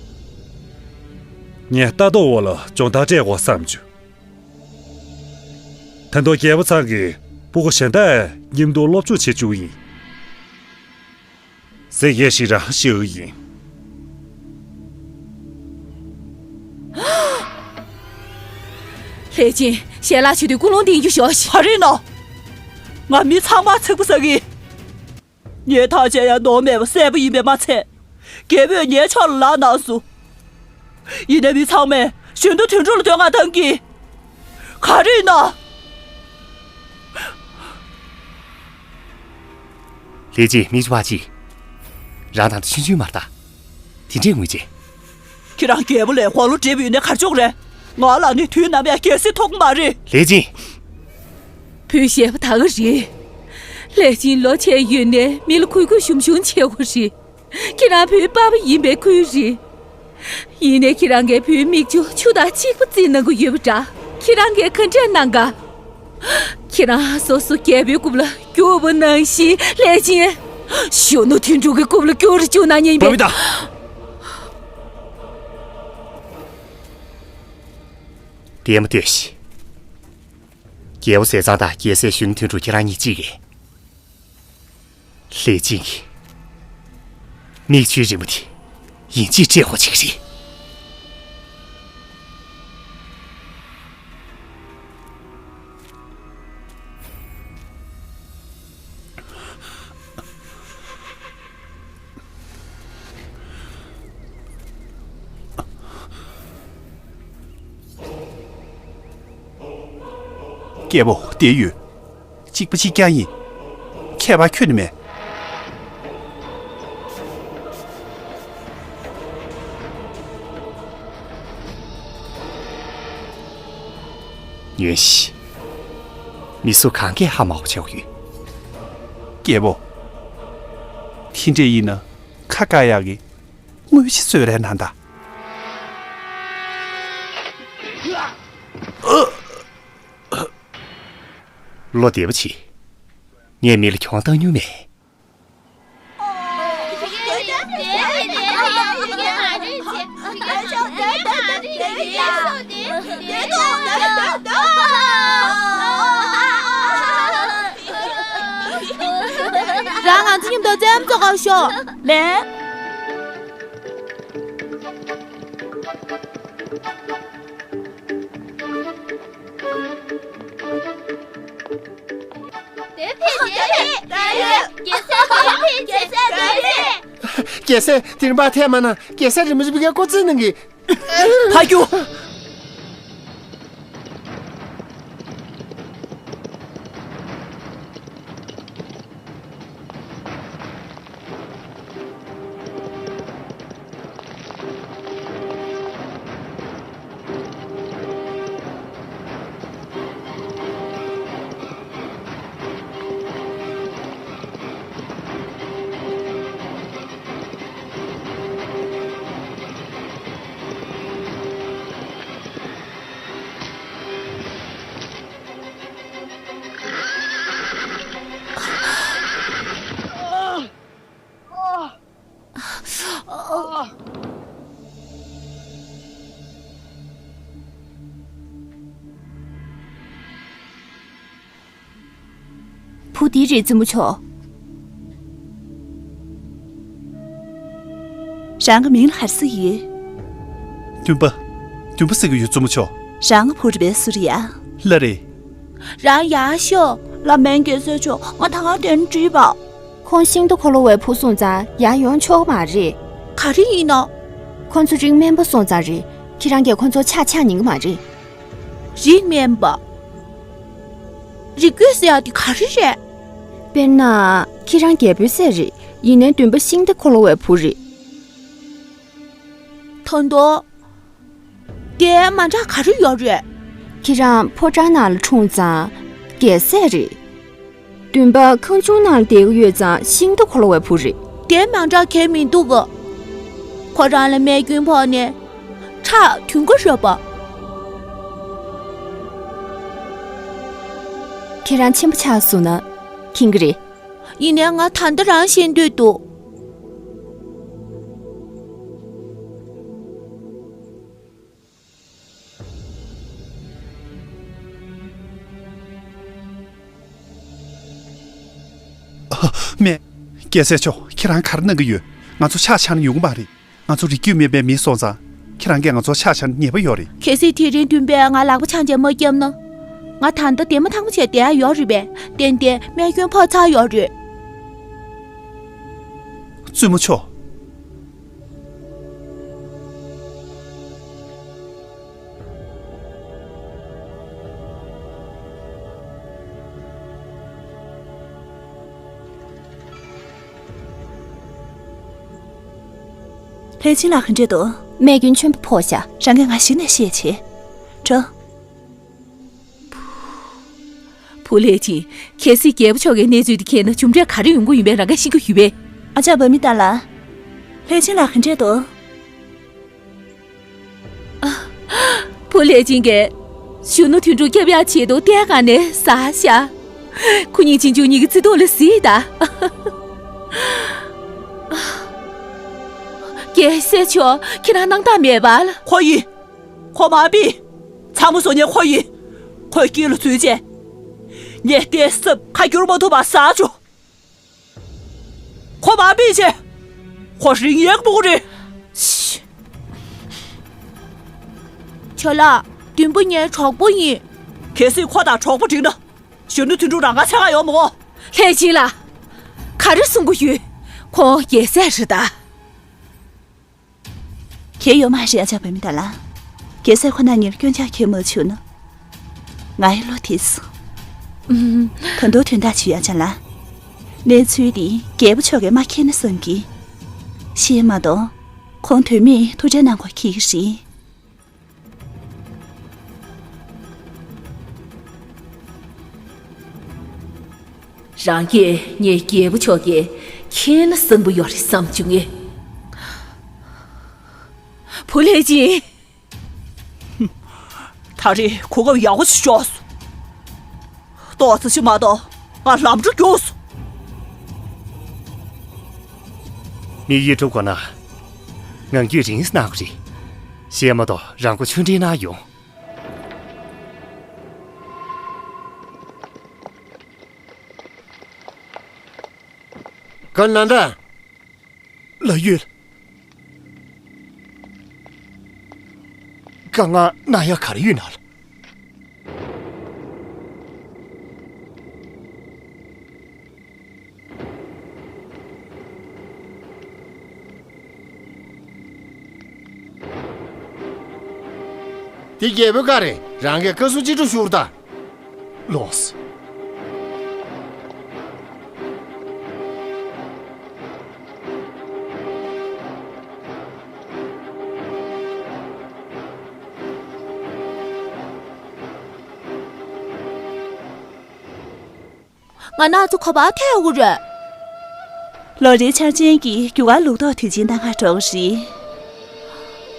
ངས་ལྟ་རྟོག་འོག་ལ་སྦྱོང་བརྡར་སྤྲད་དགོས་བསམ་བྱུང་། ད་དུང་རྒྱལ་པོ་ཚང་གི་སྤུ་གུ་གཞན་དག་མཉམ་དུ་སློབ་སྦྱོང་བྱེད་བཅུག་ཡིན། ཟེར་ཡས་ཤིག་རང་ཤེས་ཀྱི་ཡིན། ལྷས་སྦྱིན། ཞལ་ལག་མཆོད་དུས་ཀུན་སློང་བསྟེན་རྒྱུ་ཞོག་ཤིག་ག་རེ་ཡིན་ནོ། ང་མི་ཚང་མ་ཚིག་པ་ཟ་གི། ངས་ཐག་བཅད་ཡ་ནོར་མེད་པ་གསལ་པོ་ཡིན་པས་མ་ཚད། རྒྱལ་པོས་ངའི་ཕྱོགས་ལ་ལག་གནང་སོང་། ཡིན་ནའི་མི་ཚང་མས་གཞོན་ནུ་དོན་གྲུབ་ལ་བསྟོད་བསྔགས་གཏང་གི། ག་རེ་ཡིན་ནོ། ལྷས་སྦྱིན། མིག་ཆུ་བ་ཅི། རང་དང་ཆུང་ཆུང་མ་རེད་ད། དེ་འདྲས་ངུས་རྗེས། ཁྱེད་རང་རྒྱལ་པོ་ལས་དགུང་ལོ་བགྲེས་པོ་ཡོད་ནའི་ག་རེ་ཆོག་རེད། ང་ལ་ནི་དུས་ནམ་ཡང་རྒྱལ་སྲིད་ཐོབ་ཀྱི་མ་རེད། ལྷས་སྦྱིན། བུ་བཤད་པ་ད་ག་རེད། ལྷས་སྦྱིན་ལོ་ཆེ་ཡོད་ནའི་མི་ལ་གུས་གུས་ཞུམ་ཞུམ་བྱེད་དགོས་རེད། ཁྱེད་རང་བུའི་པ་ཕ་ཡིན་པའི་ཁུལ་རེད། ཡིན་ནའི་ཁྱེད་རང་གིས་བུའི་མིག་ཆུ་ཆུ་དང་གཅིག་པ་བརྩིས་གནང་གི་ཡོད་པ་འདྲ། ཁྱེད་རང་གིས་ག་འདྲས་གནང་ག་ཁྱེད་རང་སོ་སོ་རྒྱལ་པོའི་རྐུབ་ལ་བསྐྱུར་བ་ནང་བཞིན་ལྷས་སྦྱིན། གཞོན་ནུ་དོན་གྲུབ་ཀྱི་རྐུབ་ལ་བསྐྱུར་བཅུག་གནང་མཁན་ཡིན་པས། བྷ་བྷི་ཏ། བདེ་མོ་སྡོད་ཤིག་རྒྱལ་པོ་ཟས་གཙང་དང་རྒྱལ་སྲས་གཞོན་ནུ་དོན་གྲུབ་ཁྱེད་རང་གཉིས་གཅིག་རེད། ལྷས་སྦྱིན་གྱིས་མིག་ཆུའི་རི་མོ་དེ་ཡིན་གཅིག་སྤྲད་དགོས་བྱེད་ཀྱི་རེད། རྒྱལ་པོ་བསྡད་ཡོད། གཅིག་པ་གཅིག་རྐྱང་ཡིན། ཁྱད་པར་ཁྱོན་ནས་མེད། ཉོན་ཞིག་མི་སུ་གང་གིས་ཧ་མ་གོ་བྱེད་ཀྱི་ཡོད། རྒྱལ་པོ། དེ་འདྲས་ཡིན་ན་ཁ་བཀག་ཡག་གི་དངོས་གཞི་བཟོས་རན་ན་ད། བློ་བདེ་པོ་བྱེད། ངས་མི་ལ་གྱོང་བཏང་མྱོང་མེད། ཨ་ཤོ། ལན། རྒྱལ་སྲས་དེ་རིམ་པ་ཐད་མ་ན་རྒྱལ་སྲས་རིན་པོ་ཆེ་བི་གའི་སྐོར་རྩིས་གནང་གི། ཕ་ཁྱུ། བུ་འདི་རེད་བཙུན་མོ་མཆོག་རང་གི་མིང་ལ་ག་རེ་ཟེར་ཡོད། འདུན་པ། འདུན་པ་ཟེར་གྱི་ཡོད་བཙུན་མོ་མཆོག་རང་གི་བུ་རེད་པས་སུ་རེད་ཡ། ལ་རེད། རང་ཡག་ཤོས་ལ་མན་རྒྱལ་སྲས་མཆོག་ང་ད་ག་དེ་ནས་བྲིས་པ། ཁོང་ཤིང་རྟ་འཁོར་ལོ་བའི་བུ་སོང་ཙང་ཡར་ཡོང་ཆོག་གི་མ་རེད། ག་རེ་ཡིན་ནོ། ཁོང་ཚོ་རིགས་དམན་པ་སོང་ཙང་རེད། ཁྱེད་རང་གིས་ཁོང་ཚོ་ཆག་ཆག་ཉན་གི་མ་རེད། རིགས་དམན་པ། རིགས་རྒྱུད་ཟེར་ཡག་དེ་ག་རེ་རེད། དཔེར་ན། ཁྱེད་རང་རྒྱལ་པོའི་སྲས་རེད། ཡིན་ནའི་འདུན་པ་ཤིང་རྟ་འཁོར་ལོ་བའི་བུ་རེད། ད་དུང་། དེ་མ་འདྲ་ག་རེ་ཡོད་རེད། ཁྱེད་རང་ཕོ་བྲང་ནང་ལ་འཁྲུངས་ཙང་རྒྱལ་སྲས་རེད། འདུན་པ་ཁང་ཆུང་ནང་ལ་བསྡད་ཀྱི་ཡོད་ཙང་ཤིང་རྟ་འཁོར་ལོ་བའི་བུ་རེད། དེ་མ་འདྲ་གང་ཡང་མི་འདུག་ག་ཁོ་རང་ལ་རྨས་སྐྱོན་ཕོག་ནས་ཁྲག་ཐུང་གི་རེད་པ། ཁྱེད་རང་ཆེན་པོ་ཆགས་སོང་ན་མཁྱེན་གྱི་རེད། ཡིན་ནའི་ང་ད་ལྟ་རང་ཤེས་འདོད་འདུག་ཨ། རྨས། རྒྱལ་སྲས་མཆོག་ཁྱེད་རང་ག་རེ་གནང་གི་ཡོད། ང་ཚོ་ཆག་ཆག་ན་ཡོང་གི་མ་རེད། ང་ཚོ་རིགས་རྒྱུད་དམན་པའི་མི་སོང་ཙང་ཁྱེད་རང་གིས་ང་ཚོ་ཆག་ཆག་ན་ཉེས་པ་ཡོད་རེད། གལ་སྲིད་དེ་རིང་འདུན་པས་ང་ལག་པ་འཆང་བྱས་མ་བརྒྱབ་ན། ང་ད་ལྟ་ལྡན་མ་ཐང་མ་བྱས་བསྡད་ཡ་ཡོད་རེད་པས། ཏན་ཏན་རྨས་སྐྱོན་ཕོག་ཚར་ཡོད་རེད། བཙུན་མོ་མཆོག་ལྷས་བྱིན་ལགས་ག་འདྲས་འདུག་རྨས་སྐྱོན་ཆེན་པོ་ཕོག་ཤག་རང་གིས་ང་གཞི་ནས་བཤད་བྱེད། འགྲོ། བུ་ལྷས་བྱིན། གལ་སྲིད་རྒྱལ་པོ་མཆོག་གིས་གནས་ཚུལ་འདི་མཁྱེན་ན་མཇུག་འབྲས་ག་རེ་ཡོང་གི་ཡིན་པས་རང་གིས་ཤེས་ཀྱི་ཡོད་པས། ཨ་ཅག་བྷ་མི་ཏཱ་ལགས། ལྷས་བྱིན་ལགས་ག་འདྲས་འདུག་བུ་ལྷས་བྱིན་གྱིས་གཞོན་ནུ་དོན་གྲུབ་སྐྱོབ་ཡག་ཆེད་དུ་གཏན་གང་ནས་ཟ་ཤག་ཁོ་གཉིས་གཅེན་གཅུང་གཉིས་ཀྱི་བརྩེ་དུང་ལ་གཟིགས་དང་། རྒྱལ་སྲས་མཆོག་ཁྱེད་རང་སྣང་དག་མེད་པ་ལ། ཁོ་ཡིན། ཁོ་མ་བི། ཚང་མ་སོ་ཉེ་ཁོ་ཡིན། ཁོའི་དཀྱིལ་ལ་འཛུལ་རྗེས། ངས་ལྟས་སྲབ་ཁ་བསྒྱུར་མ་ཐུབ་པ་ཟ་བཅུག་ཁོ་མ་བི་ཆེ། ཁོ་རིགས་ངན་པ་རེད། ཤི། ཁྱོད་ལ་འདུན་པ་ངའི་གྲོགས་པོ་ཡིན། གལ་སྲིད་ཁོ་དང་གྲོགས་པོ་འགྲིག་ན། གཞོན་ནུ་དོན་གྲུབ་རང་དགར་ཆགས་ཡོང་མོ། ལྷས་བྱིན་ལགས། ག་རེ་གསུང་གི་ཡོད། ཁོང་རྒྱལ་སྲས་རེད་ད། གལ་ཡོད་མ་རེད། ཨ་ཅག་བྷ་མི་ཏཱ་ལགས། རྒྱལ་སྲས་ཁོ་ན་ཉིད་སྐྱོན་ཆ་ཁྱེར་མ་བཅུག་ན། ང་ཡི་བློ་དེས། ད་དུང་དོན་དག་ཅིག་ཡོད། ཨ་ཅག་ལགས། གནས་ཚུལ་འདི་རྒྱལ་པོ་མཆོག་གིས་མ་མཁྱེན་ན་བསམ་གི། ཤེས་མ་གཏོགས། ཁོང་དོན་མེད་ཐུགས་ཁྲལ་གནང་དགོས་ཁེལ་གི་རེད། རང་གིས་ངའི་རྒྱལ་པོ་མཆོག་གིས་མཁྱེན་ན་བསམ་པ་ཡོད་རེད་བསམ་བྱུང་ངས། བུ་ལྷས་བྱིན། ད་རེས་གོ་སྐབས་ཡག་པོ་ཞིག་ཤོར་སོང་། ཏོག་ཙམ་ཞིག་མ་གཏོགས་ང་ལམ་འགྲོ་རྒྱུགས་སོང་། མི་ཡིས་སྒྲུབ་དགོས་ན། ངང་རྒྱུད་རིང་གནང་དགོས་རེད། ཞེས་མ་གཏོགས་རང་མགོ་ཆུ་འདྲེན་ན་ཡོང་། ག་ན་འདྲ། ལགས་ཡོད། དཀའ་ངལ་གནང་ཡ་ག་རེ་ཡོད་ན་ལགས། འདི་རྒྱལ་པོའི་བཀའ་རེད། རང་གིས་བཀའ་ཟུར་ཅི་སྒྲུབ་ཞུ་རུ་ད། ལོས། ང་ན་ཚོ་ག་པར་ཐད་དགོས་རེད། ལོ་རེའི་འཆར་ཅན་གྱི་རྒྱུ་སྐར་ལུགས་ཐོག་དུས་ཆེན་གནང་གར་འགྲོ་གི་རེད།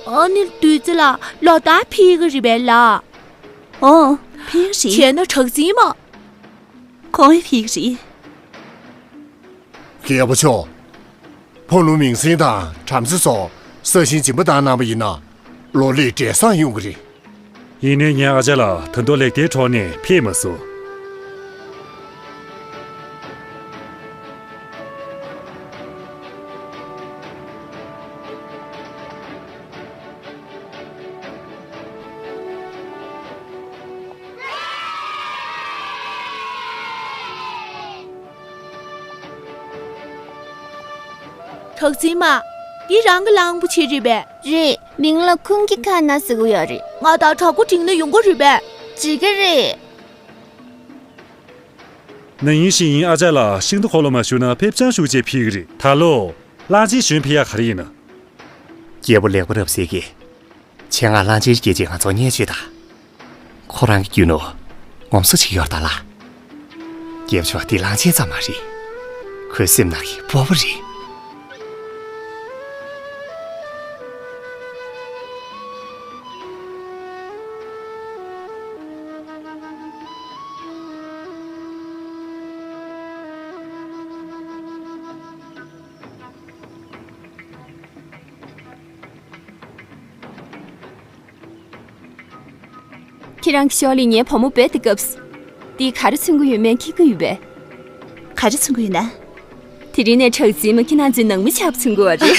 ཨ་ནི་བདུད་རྩི་ལགས་ལོ་ལྟར་ཕེབས་ཀྱི་རེད་པས་ལགས། ཨོ། ཕེབས་ཀྱི་རེད། བྱས་ན་གྲགས་འཛིན་མ། ཁོང་ཡང་ཕེབས་ཀྱི་རེད། རྒྱལ་པོ་མཆོག་ཕོ་ལུང་མིང་སྲིང་དང་བྲམ་ཟེ་སོགས་ས་ཞིང་སྦྱིན་པ་བཏང་གནང་པ་ཡིན་ན་ལོ་ལེགས་འབྲས་བཟང་ཡོང་གི་རེད། ཡིན་ནའི་ངའི་ཨ་ཅག་ལགས་ད་དུང་ལེགས་ལྡན་གྲོངས་ནས་ཕེབས་མ་སོང་། གྲགས་འཛིན་མ། འདི་རང་གི་གླང་པོ་ཆེ་རེད་པས། རེད། མིང་ལ་ཁུང་གི་ཁ་ན་ཟེར་གི་ཡོད་རེད། ང་དང་གྲོགས་པོ་བསྒྲིགས་ན་ཡོང་གི་རེད་པས། འགྲིག་གི་རེད། ན་ཡིན་ཞིག་ཡིན་ཨ་ཅག་ལགས་ཤིང་རྟ་འཁོར་ལོ་མ་ཞུ་ན་ཕེབས་ཅང་ཞུ་བྱས་ཕེབས་གི་རེད། ད་ལོ་གླང་ཆེན་ཞོན་ཕེབས་ཡག་ག་རེ་ཡིན་ན། རྒྱལ་པོ་ལེགས་པ་རབ་གསལ་གྱིས། ཆེད་མངགས་གླང་ཆེན་སྐྱེལ་ཆེད་ང་ཚོ་བརྙས་བཅོས་དང་། ཁོ་རང་གི་རྒྱུ་ནོར་ངོམ་སོ་ཅིག་ཡོད་ད་ལ། རྒྱལ་པོ་མཆོག་འདི་གླང་ཆེན་ཙམ་མ་རེད། ཁོའི་སེམས་ནང་གི་སྤོབས་པ་རེད། ཁྱེད་རང་གི་ཤོག་ལེ་ངའི་བུ་མོ་བོས་དེ་སྐབས། འདི་ག་རེ་མཚོན་གྱི་ཡོད་མེད་མཁྱེན་གྱི་ཡོད་པས། ག་རེ་མཚོན་གྱི་ཡོད་ན། དེ་རིང་ནས་གྲགས་འཛིན་མ་ཁྱེད་རང་ཚོའི་ནང་མི་ཆགས་པ་མཚོན་གྱི་ཡོད་རེད།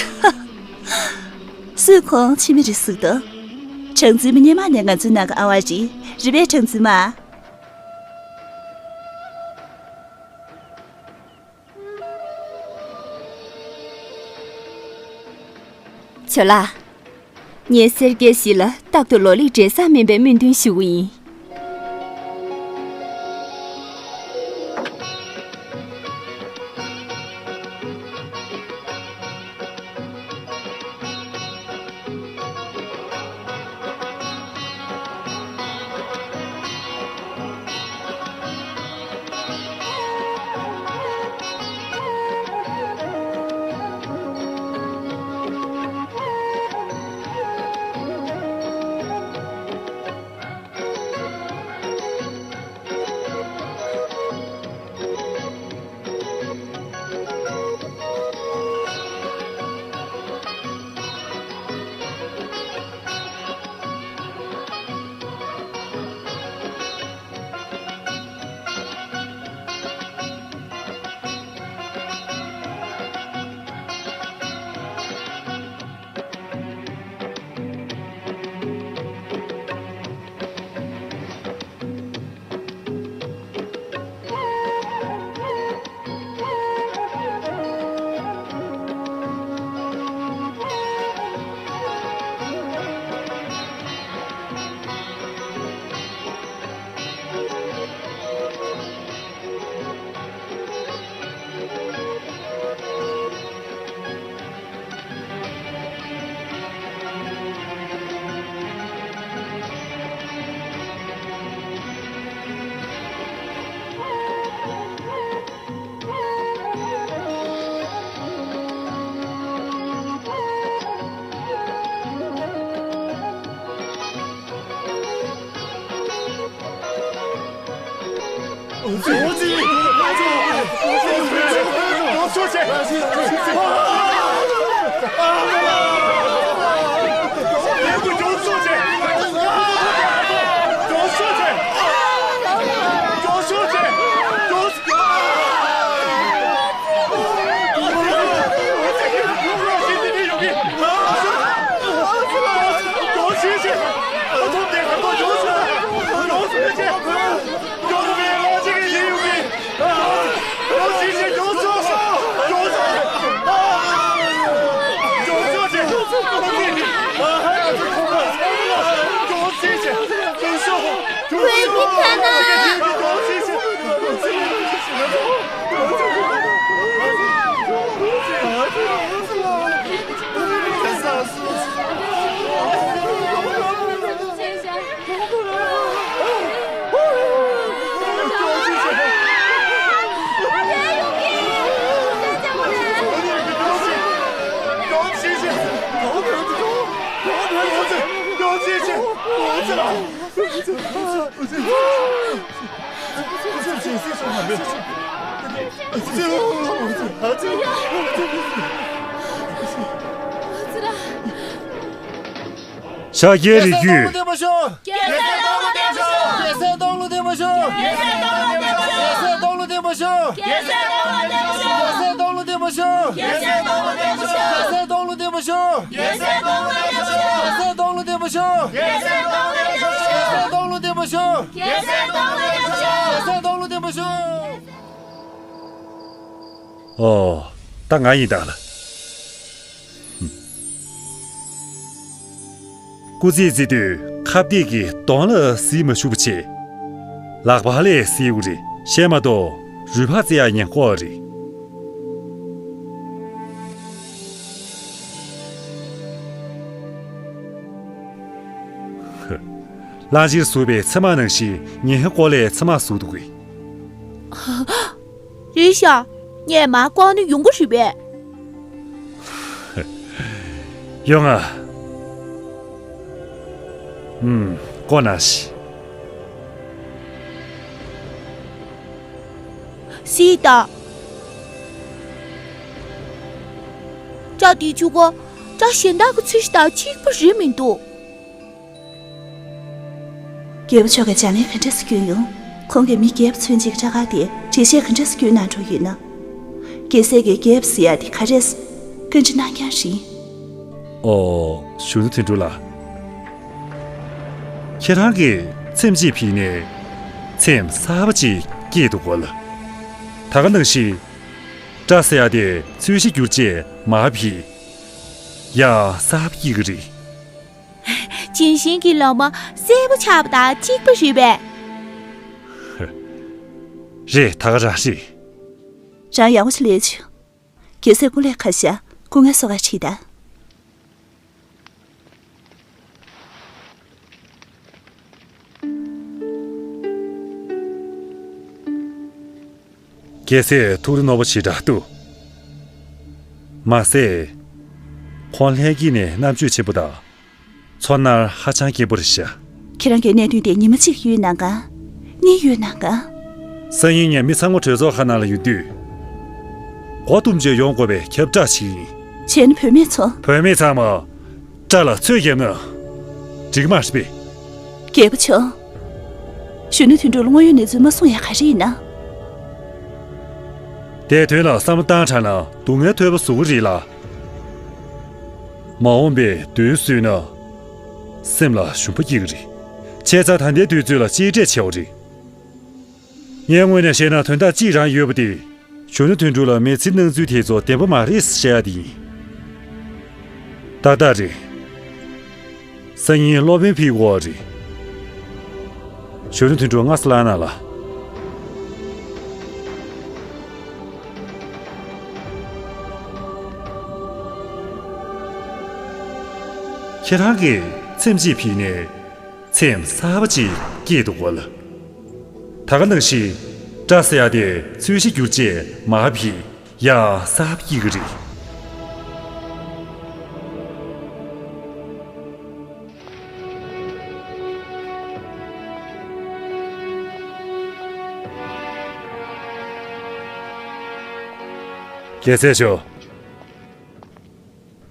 སུས་ཁོང་ཕྱི་མི་རེད་ཟེར་དོ། གྲགས་འཛིན་མ་སྔོན་མ་ནས་ང་ཚོའི་ནང་གི་ཨ་བ་རེད། རེད་པས་གྲགས་འཛིན་མ། ཇོ་ལགས། ངས་སེར་སྐྱའི་གཞིས་ལ་རྟག་ཏུ་ལོ་ལེགས་འབྲས་བཟང་སྨིན་པའི་སྨོན་འདུན་ཞུ་གི་ཡིན། ཁོའི་མིག་ག་ན། ཤཱཀྱའི་རིགས་རྒྱུད། རྒྱལ་སྲས་སྟོང་ལུགས་བསྟན་པ་བཞུགས། རྒྱལ་སྲས་སྟོང་ལུགས་བསྟན་པ་བཞུགས། རྒྱལ་སྲས་སྟོང་ལུགས་བསྟན་པ་བཞུགས། རྒྱལ་སྲས་སྟོང་ལུགས་བསྟན་པ་བཞུགས། རྒྱལ་སྲས་སྟོང་ལུགས་བསྟན་པ་བཞུགས། རྒྱལ་སྲས་སྟོང་ལུགས་བསྟན་པ་བཞུགས། རྒྱལ་སྲས་སྟོང་ལུགས་བསྟན་པ་བཞུགས། རྒྱལ་སྲས་སྟོང་ལུགས་བསྟན་པ་བཞུགས། རྒྱལ་སྲས་སྟོང་ལུགས་བསྟན་པ་བཞུགས། རྒྱལ་སྲས་སྟོང་ལུགས་བསྟན་པ་བཞུགས། རྒྱལ་སྲས་སྟོང་ལུགས་བསྟན་པ་བཞུགས། རྒྱལ་སྲས་སྟོང་ལུགས་བསྟན་པ་བཞུགས། ཨོ། ད་ང་ཡིན་ད་ལ། སྐུ་རྩེད་རྩེ་དུས་ཁ་གཏད་ཀྱི་གདོང་ལ་གཟིགས་མ་བཞུགས་པ་བྱས། ལག་པ་ལས་གཟིགས་དགོས་རེད། བཤད་མ་གཏོགས་རུས་པ་རྩེ་ཡག་ཉེན་ཁོག་རེད། ཧ། གླང་ཆེན་ཟུག་པའི་མཚེ་མ་ནང་བཞིན་ངའི་ཀོ་ལའི་མཚེ་མ་ཟུག་འདུག་གས། རེད་ཤག་ངས་མར་བཀོག་ན་ཡོང་གི་རེད་པས། ཡོང་ང་། ཨུམ། བཀོག་ན་ཤི། སྲིད་ད། སྐྲ་དེ་ཆུ་ཀོ། སྐྲ་གཞན་དག་གི་ཚོས་གཞི་དང་གཅིག་པ་རེད་མི་འདུག་རྒྱལ་པོ་མཆོག་གིས་ལྗགས་ལན་ག་འདྲས་སེ་བསྐྱོན་ཡོང་། ཁོང་གིས་མི་རྒྱལ་པོ་མཚོན་བྱེད་ཀྱི་སྐྲ་དཀར་དེ་འགྲེལ་བཤད་ག་འདྲས་སེ་བསྐྱོན་གནང་འགྲོ་ཡོད་ན། རྒྱལ་སྲས་ཀྱིས་རྒྱལ་པོ་ཟེར་ཡག་དེ་ག་རེ་རེད། བཀའ་འདྲི་གནང་རྐྱང་རེད། ཨོ། གཞོན་ནུ་དོན་གྲུབ་ལགས། ཁྱེད་རང་གིས་ཚེམས་གཅིག་ཕུད་ནས་ཚེམས་གསར་པ་ཅིག་སྐྱེས་འདུག་གོ་ལགས། ད་ག་ནང་བཞིན་སྐྲ་ཟེར་ཡག་དེ་ཚོས་གཞི་བསྒྱུར་རྗེས་མར་ཕུད། ཡང་གསར་པ་སྐྱེ་གི་རེད། ཇིན་ཤིང་གི་ལོ་མ་སེར་པོ་ཆགས་པ་དང་གཅིག་པ་རེད་པས། རེད། ད་ག་རང་རེད། རང་ཡག་པོ་ཞིག་ལས་བྱུང་། རྒྱལ་སྲས་སྐུ་ལས་ཁ་ཤ་སྐུ་ངལ་གསོ་གར་ཁྲིད་དང་། རྒྱལ་སྲས་ཐུགས་རེ་རྣོ་པོ་ཞེ་དྲག་འདུག་མ་ཟད། ཁོང་ལྷན་སྐྱེས་ནས་རྣམ་དཔྱོད་ཆེན་པོ་དང་། ཚོར་སྣང་ཧ་ཅང་སྐྱེན་པོ་རེད་ཤག་ཁྱེད་རང་གིས་གནད་དོན་དེ་ཉི་མ་གཅིག་ཡོད་ནམ་གང་། གཉིས་ཡོད་ནམ་གང་། སང་ཉིན་ངས་མི་ཚང་མ་གྲོས་ཚོགས་ཁང་ནང་ལ་ཡོང་དུས། མགོ་བཏུམས་བྱས་ཡོང་དགོས་པའི་ཁྱབ་བསྒྲགས་ཞིག་ཡིན། བྱས་ན་བུད་མེད་ཚོ། བུད་མེད་ཚང་མ་སྐྲ་ལ་ཚོས་བརྒྱབ་ན་འགྲིག་མ་རེད་པས། རྒྱལ་པོ་མཆོག་གཞོན་ནུ་དོན་གྲུབ་ལ་དངོས་ཡོད་གནས་ཚུལ་མ་གསུང་ཡག་ག་རེ་ཡིན་ན། དེའི་དོན་ལ་བསམ་བློ་བཏང་དྲགས་ན་སྡུག་བསྔལ་ཐོལ་པ་བཟོ་གི་རེད་ལ། མ་འོངས་པའི་དོན་བཟོས་ན་སེམས་ལ་ཞུམ་པ་སྐྱེ་གི་རེད། བྱས་ཙང་ད་ལྟའི་དུས་ཚོད་ལ་གཅེས་སྤྲས་བྱེད་དགོས་རེད། ངའི་ངོས་ནས་བཤད་ན་དོན་དག་གཅིག་རང་ཡོད་པ་དེ། གཞོན་ནུ་དོན་གྲུབ་ལ་མི་ཚེ་གནང་ཚུལ་དེ་ཚོ་བདེན་པ་མ་རེད་ཟེར་བཤད་ཡ་དེ་ཡིན། ཏག་ཏག་རེད། སང་ཉིན་སློབ་དཔོན་ཕེབས་ཀྱི་ཡོད་རེད། གཞོན་ནུ་དོན་གྲུབ་སྔ་ས་ལངས་ན་ལ། ཁྱེད་རང་གིས་ཚེམས་གཅིག་ཕུད་ནས་ཚེམས་གསར་པ་ཅིག་སྐྱེས་འདུག་གོ་ལགས། ད་ག་ནང་བཞིན་སྐྲ་ཟེར་ཡ་དེ་ཚོས་གཞི་བསྒྱུར་རྗེས་མར་ཕུད། ཡང་གསར་པ་སྐྱེ་གི་རེད། རྒྱལ་སྲས་མཆོག་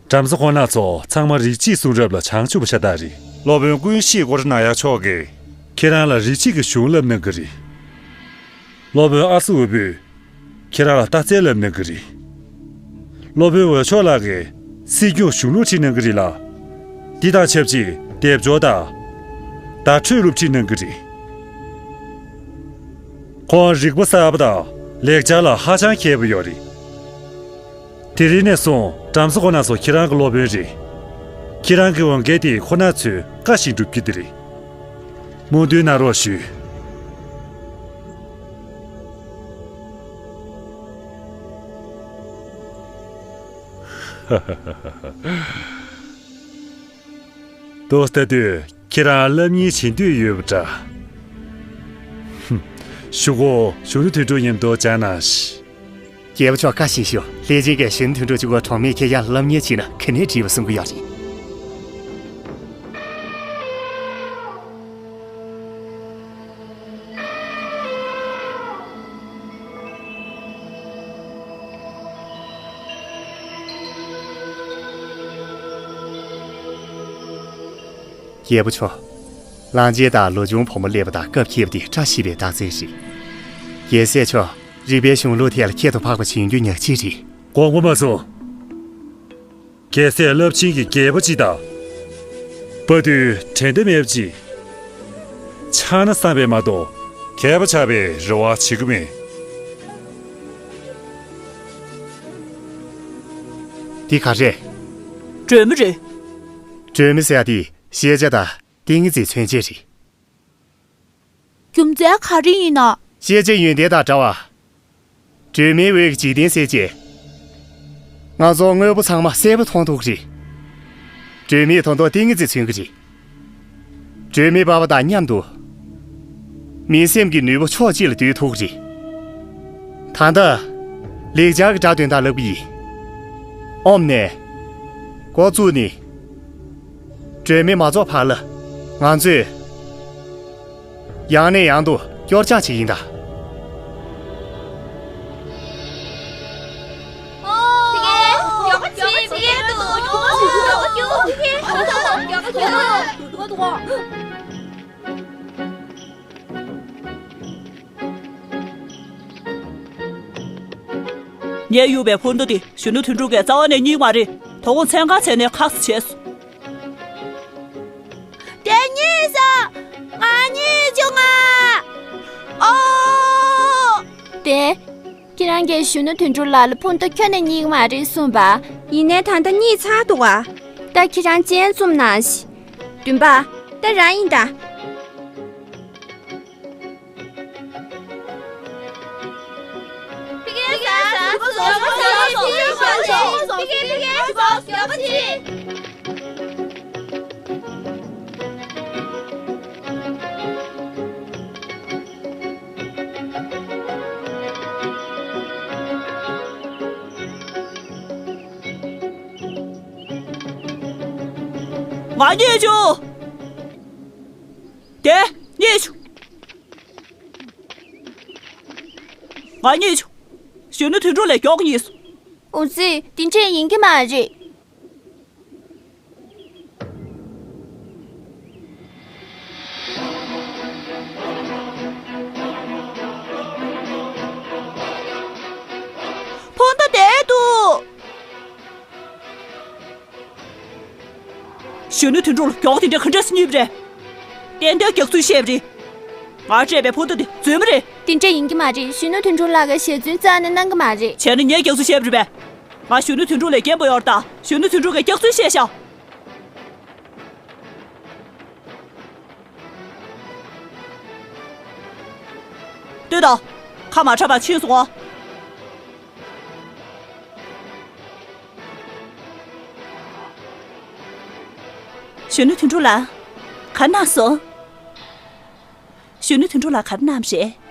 བྲམ་ཟེ་ཁོང་རྣམ་ཚོ་ཚང་མ་རིགས་གཅིག་གསུང་རབ་ལ་བྱང་ཆུབ་པ་ཤ་སྟག་རེད། སློབ་དཔོན་ཀུན་ཤེས་སྐོར་ནང་ཡག་མཆོག་གིས་ཁྱེད་རང་ལ་རིགས་གཅིག་གི་གཞུང་བསླབ་གནང་གི་རེད། སློབ་དཔོན་ཨ་སུ་འོད་པོས་ཁྱེད་རང་ལ་རྟགས་རྩལ་བསླབ་གནང་གི་རེད། སློབ་དཔོན་འོད་མཆོག་ལགས་ཀྱིས་སྲིད་སྐྱོང་གཞུང་ལུགས་ཁྲིད་གནང་གི་རེད་ལ། འདི་དང་ཆབས་ཅིག་སྡེབ་སྦྱོར་དང་། བརྡ་འཕྲོད་ལུགས་ཁྲིད་གནང་གི་རེད། ཁོང་རིག་པ་གསར་པ་དང་ལེགས་སྦྱར་ལ་ཧ་ཅང་མཁས་པོ་ཡོད་རེད། དེ་རིང་ནས་བཟུང་བྲམ་ཟེ་ཁོང་རྣམ་ཚོ་ཁྱེད་རང་གི་སློབ་དཔོན་རེད། ཁྱེད་རང་གི་འོས་འགན་དེ་ཁོང་རྣམ་ཚོས་བཀའ་བཞིན་སྒྲུབ་རྒྱུ་དེ་རེད། སྨོན་འདུན་གནང་རོགས་ཞུ། ཏོག་ལྟ་དུས་ཁྱེད་རང་སློབ་གཉེར་བྱེད་འདོད་ཡོད་པ་འདྲ། ཧུམ། གཞུག་གུ་གཞོན་ནུ་དོན་གྲུབ་མཉམ་དུ་བཅར་གནང་ཞིག། རྒྱལ་པོ་མཆོག་བཀའ་བཞིན་ཞུ། ལྷས་བྱིན་གྱིས་གཞོན་ནུ་དོན་གྲུབ་གཅིག་པོ་གྲོགས་མེད་ཁྱེད་ཡང་སློབ་གཉེར་བྱས་ན་ག་ནས་འགྲིག་པ་གསུང་གི་ཡོད་རེད། རྒྱལ་པོ་མཆོག། གླང་ཆེན་དང་ལོ་ཆུང་བུ་མོ་སླེབས་པ་དང་སྐབས་འཁེལ་བ་དེ་བཀྲ་ཤིས་པའི་རྟགས་མཚན་རེད། རྒྱལ་སྲས་མཆོག། རིག་པའི་གཞུང་ལུགས་ཐད་ལ་ཁྱད་དུ་འཕགས་པ་བྱེད་རྒྱུ་ཉག་གཅིག་རེད། དགོངས་པ་མ་ཚོམ། རྒྱལ་སྲས་རླབས་ཆེན་གྱི་རྒྱལ་པོ་སྤྱི་དང་། དཔའ་རྟུལ་འགྲན་ཟླ་མེད་པ་སྤྱི། ཆགས་ན་བསམ་པས་མ་གཏོགས། མཁས་པ་ཆགས་པའི་རེ་བ་བྱེད་ཀྱི་མེད། འདི་ག་རེད། སྒྲོན་མེ་རེད། སྒྲོན་མེ་ཟེར་ཡ་དེ་ཤེས་བྱ་དང་ཏིང་ངེ་འཛིན་མཚོན་བྱེད་རེད། རྒྱུ་མཚན་ག་རེ་ཡིན་ན། ཤེས་བྱའི་ཡོན་ཏན་དང་འདྲ་བ། སྒྲོན་མེའི་འོད་ཀྱི་འཇིག་རྟེན་གསལ་བྱེད། ང་ཚོ་དངོས་པོ་ཚང་མ་གསལ་པོ་མཐོང་ཐུབ་ཀྱི་རེད། སྒྲོན་མེ་ད་དུང་ཏིང་ངེ་འཛིན་མཚོན་གྱི་རེད། སྒྲོན་མེ་སྤར་བ་དང་མཉམ་དུ། མི་སེམས་ཀྱི་ནུས་པ་ཕྱོགས་གཅིག་ལ་བསྡུ་ཐུབ་ཀྱི་རེད། ད་ལྟ། ལེགས་སྦྱར་གྱི་སྒྲ་དོན་དག་ལབ་ཀྱི་ཡིན། ཨོམ་ནས། འགོ་བཙུགས་ནས། སྒྲོན་མེ་མ་རྫོགས་བར་ལ། ང་ཚོས། ཡང་ནས་ཡང་དུ་སྐྱོར་སྦྱང་བྱེད་ཀྱིན་གདའ། ངའི་གཡུག་པའི་འཕུར་མདའ་དེ་གཞོན་ནུ་དོན་གྲུབ་ཀྱིས་རྩ་བ་ནས་རྙེད་མ་རེད། དོ་དགོང་མཚན་གང་བྱས་ནས་ཁ་གསོ་བྱས་སོང་། དེ་རྙེད་སོང་། ང་རྙེད་བྱུང་ང་། ཨོ། དེ། ཁྱེད་རང་གིས་གཞོན་ནུ་དོན་གྲུབ་ལགས་ལ་འཕུར་མདའ་ཁྱོན་ནས་རྙེད་མ་རེད་གསུངས་པ། ཡིན་ནའི་ད་ལྟ་རྙེད་ཚར་འདུག་ག། ད་ཁྱེད་རང་སྤྱན་བཙུམ་གནང་ཞིག། བདུན་པ། ད་རང་ཡིན་ད། ང་རྙེད་བྱུང་། དེ་རྙེད་བྱུང་། ང་རྙེད་བྱུང་། གཞོན་ནུ་དོན་གྲུབ་ལས་མགྱོགས་རྙེད་སོང་། འོ་ཙི། དེ་འདྲས་ཡིན་གྱི་མ་རེད། འཕུར་མདའ་དེར་འདུག། གཞོན་ནུ་དོན་གྲུབ་ལ་མགྱོགས་དེ་འདྲ་ག་འདྲས་སེ་རྙེད་པ་རེད། ཏན་ཏན་རྒྱག་ཚུལ་བཤད་པ་རེད། ང་སྤྲད་པའི་འཕུར་མདའ་དེ་རྫུན་མ་རེད། དེ་འདྲ་ཡིན་གྱི་མ་རེད། གཞོན་ནུ་དོན་གྲུབ་ལགས་ཀྱིས་ཞལ་རྫུན་རྩ་ནས་གནང་གི་མ་རེད། བྱས་ན་ངས་རྒྱག་ཚུལ་བཤད་པ་རེད་པས། ང་གཞོན་ནུ་དོན་གྲུབ་ལས་རྒན་པོ་ཡོད་རེད་ད། གཞོན་ནུ་དོན་གྲུབ་ཀྱིས་རྒྱག་ཚུལ་བཤད་ཤག། ལྟོས་དང་། ཁ་མ་གྲག་པར་ཕྱིན་སོང་ཨ། གཞོན་ནུ་དོན་གྲུབ་ལགས། ག་རེ་གནང་སོང་། གཞོན་ནུ་དོན་གྲུབ་ལགས་ག་རེ་གནང་བ་རེད།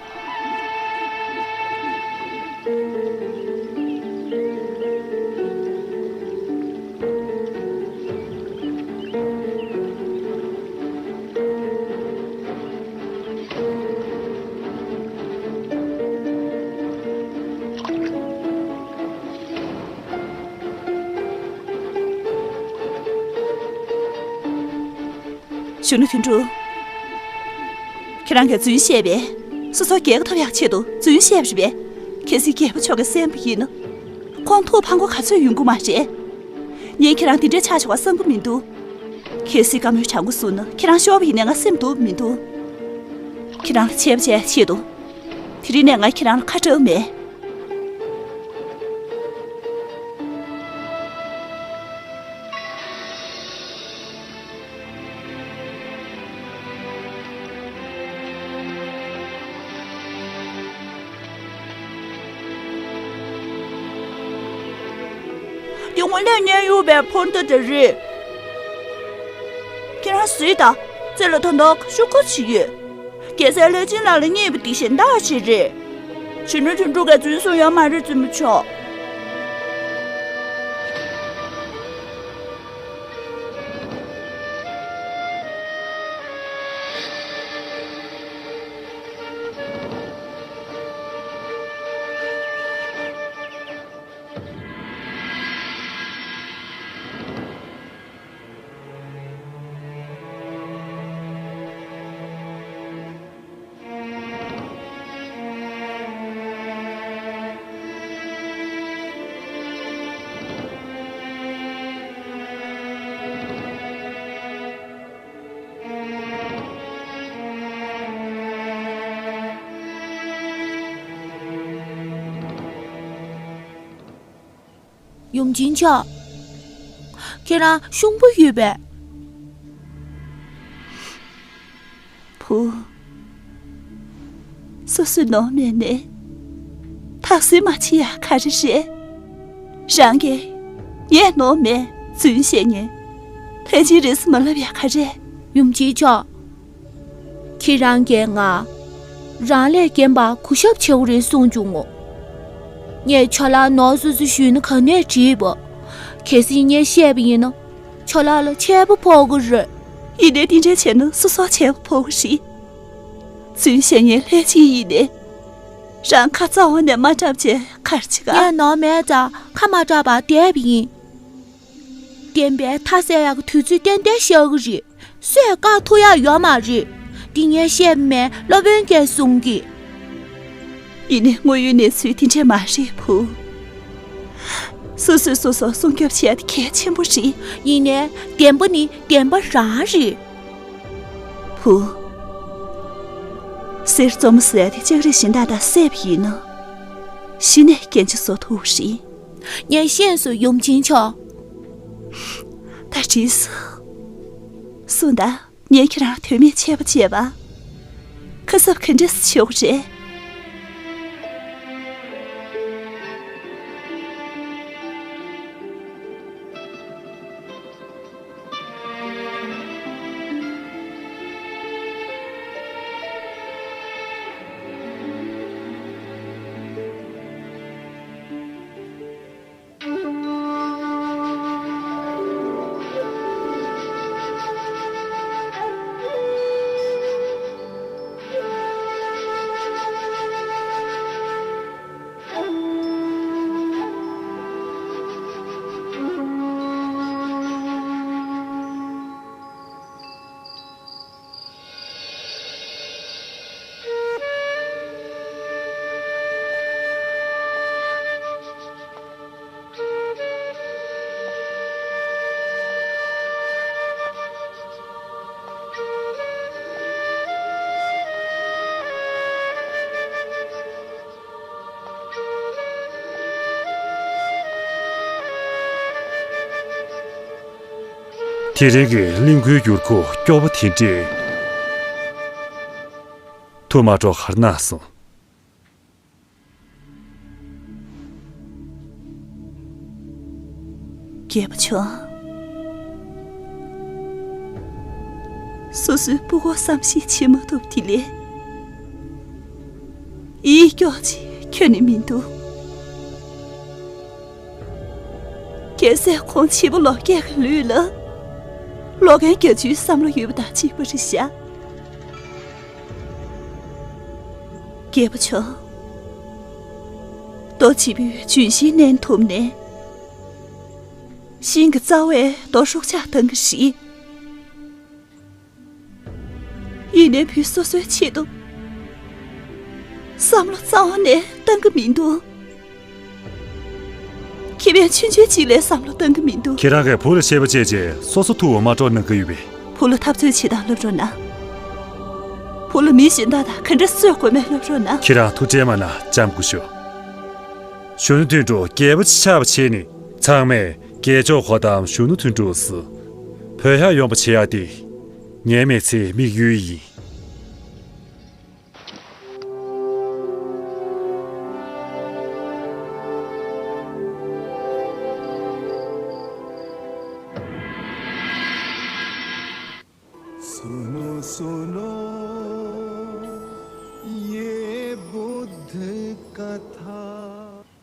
གཞོན་ནུ་དོན་གྲུབ། ཁྱེད་རང་གིས་རྫུན་བཤད་པས། སོ་སོ་རྒྱལ་ཁ་ཐོབ་ཡག་ཆེད་དུ་རྫུན་བཤད་པ་རེད་པས། གལ་སྲིད་རྒྱལ་པོ་མཆོག་གིས་གསན་པ་ཡིན་ན། ཁོང་ཐུགས་ཕམ་ཁ་ག་ཚོད་ཡོང་གི་མ་རེད། ངས་ཁྱེད་རང་འདི་འདྲའི་ཆགས་ཆོག་པ་བསམ་གྱི་མི་འདུག། གལ་སྲིད་བཀའ་མོལ་དྲང་པོ་གསུངས་ན་ཁྱེད་རང་ཤོར་བ་ཡིན་ནའི་ང་སེམས་སྡུག་མི་འདུག། ཁྱེད་རང་ལ་ཆད་པ་བཅད་ཆེད་དུ། དེ་རིང་ནས་ང་ཁྱེད་རང་ལ་ཁ་གྲག་མེད། དེ་སྔོན་ལས་ཉན་ཡོད་པའི་ཕོར་མདའ་དེ་རེད། ཁྱེད་རང་གཟིགས་དང་། རྩེ་ལ་ད་དུང་ཤོག་གུ་ཅིག་ཡོད། རྒྱལ་སྲས་ལྷས་བྱིན་ལགས་ལ་རྙེད་པ་དེ་གཞན་དག་ཅིག་རེད། གཞོན་ནུ་དོན་གྲུབ་ཀྱིས་རྫུན་གསུངས་ཡོད་མ་རེད། བཙུན་མོ་མཆོག་ཡུམ་ཆེན་མཆོག་ཁྱེད་རང་ཤུགས་པོ་ཡོད་པས། བུ། སོ་སོའི་ནོར་མེད་ནས་ཐག་གཟོད་མ་བྱེད་ཡ་ག་རེ་རེད། རང་གིས་ངས་ནོར་མེད་རྫུན་བཤད་ཉན། ལྷས་བྱིན་རེད་ཟེར་མ་ལབ་ཡ་ག་རེ། ཡུམ་ཆེན་མཆོག་ཁྱེད་རང་གིས་ང་རང་ལས་རྒན་པ་གུས་ཞབས་བྱེད་དགོས་རེད་གསུངས་བྱུང་ངོ་། ངས་ཁྱོད་ལ་ནོར་སོ་སོ་ཞུས་ན་ག་ནས་འགྲིག་པ། གལ་སྲིད་ངས་བཤད་པ་ཡིན་ན་ཁྱོད་ལ་ལ་ཆད་པ་ཕོག་གི་རེད། ཡིན་ནའི་འདི་འདྲ་བྱས་ན་སོ་སོར་ཆད་པ་ཕོག་གི་རེད། རྫུན་བཤད་ཉན་ལྷས་བྱིན་ཡིན་ནའི། རང་ཁ་རྩ་བ་ནས་མ་གྲགས་བྱས་ག་རེ་བྱེད་ག་ངས་ནོར་མེད་ཙང་ཁ་མ་གྲགས་པར་བསྡད་པ་ཡིན། བདེན་པའི་མཐའ་གསལ་ཡག་གི་དུས་ཚོད་ཏན་ཏན་ཤར་གི་རེད། སུས་བཀག་ཐུབ་ཡག་ཡོད་མ་རེད། འདི་ངས་བཤད་མེད་སློབ་དཔོན་གྱིས་གསུང་གི། ཡིན་ནའི་དངོས་ཡོད་གནས་ཚུལ་དེ་འདྲས་མ་རེད་བུ། སོ་སོས་སོ་སོར་སྲུང་སྐྱོབ་བྱེད་ཡག་དེ་གལ་ཆེན་པོ་རེད། ཡིན་ནའི་བདེན་པ་ནི་བདེན་པ་རང་རེད། བུ། གསེར་བཙོ་མ་ཟེར་ཡག་དེ་ལྕགས་རིགས་གཞན་དག་དང་བསྲེས་པ་ཡིན་ན། གཞི་ནས་རྐྱེན་ཆ་བཟོ་ཐུབ་རེད། ངས་ཤེས་སོང་ཡུམ་ཆེན་མཆོག་ད་འགྲིག་སོང་། གསུངས་དང་། ངས་ཁྱེད་རང་དོན་མེད་ཆད་པ་བཅད་པ། ཁ་གསབ་ག་འདྲས་བྱེད་དགོས་རེད། དེ་རིང་གི་གླིང་ཁུལ་འགྱུར་ཁུག་སྐྱོ་པོ་དེ་འདྲས་ཐུག་མ་འགྲོ་གར་གནང་སོང་། རྒྱལ་པོ་མཆོག་སོ་སོའི་སྤུ་གུ་བསམ་ཤེས་བྱེད་མ་ཐུབ་དེ་ལས། ཡིད་སྐྱོ་ཅིག་ཁྱོན་ནས་མི་འདུག་གལ་སྲིད་ཁོང་བྱིས་པ་ལོ་བརྒྱད་ཀྱི་ལུས་ལ། ལོ་རྒན་བརྒྱད་ཅུའི་བསམ་བློ་ཡོད་པ་དང་གཅིག་པ་རེད་ཤག་རྒྱལ་པོ་མཆོག་རྡོ་བྱིས་པོས་ལྗོན་ཤིང་མནན་ཐུབ་ནས། ཤིང་གི་རྩ་བས་རྡོ་ཧྲུག་ཆག་བཏང་གི་རེད། ཡིན་ནའི་བུ་སོ་སོའི་ཆེད་དུ་བསམ་བློ་རྩ་བ་ནས་བཏང་གི་མི་འདུག་ཁེ་ཕན་ཆུང་ཆུང་གཅིག་ལས་བསམ་བློ་བཏང་གི་མི་འདུག་ཁྱེད་རང་གིས་བུ་ལ་བཤད་པ་བྱས་རྗེས་སོ་སོ་ཐུགས་འོ་མ་དཀྲོག་གནང་གི་ཡོད་པས། བུ་ལ་འཐབ་རྩོད་བྱེད་སྟངས་སློབ་རོགས་གནང་། བུ་ལ་མི་གཞན་དག་དང་ག་འདྲ་རྩོད་དགོས་མེད་སློབ་རོགས་གནང་། ཁྱེད་རང་ཐུགས་ཁྲལ་མ་གནང་། བྱམས་སྐུ་ཞུ། གཞོན་ནུ་དོན་གྲུབ་རྒྱལ་པོ་ཆགས་པ་བྱས་ནས། ཚང་མས་རྒྱལ་མཆོག་འཁོར་དང་གཞོན་ནུ་དོན་གྲུབ་སུ་བོད་ཡར་ཡོང་པ་བྱེད་ཡག་དེ་ངའི་མི་ཚེའི་དམིགས་ཡུལ་ཡིན། कथा।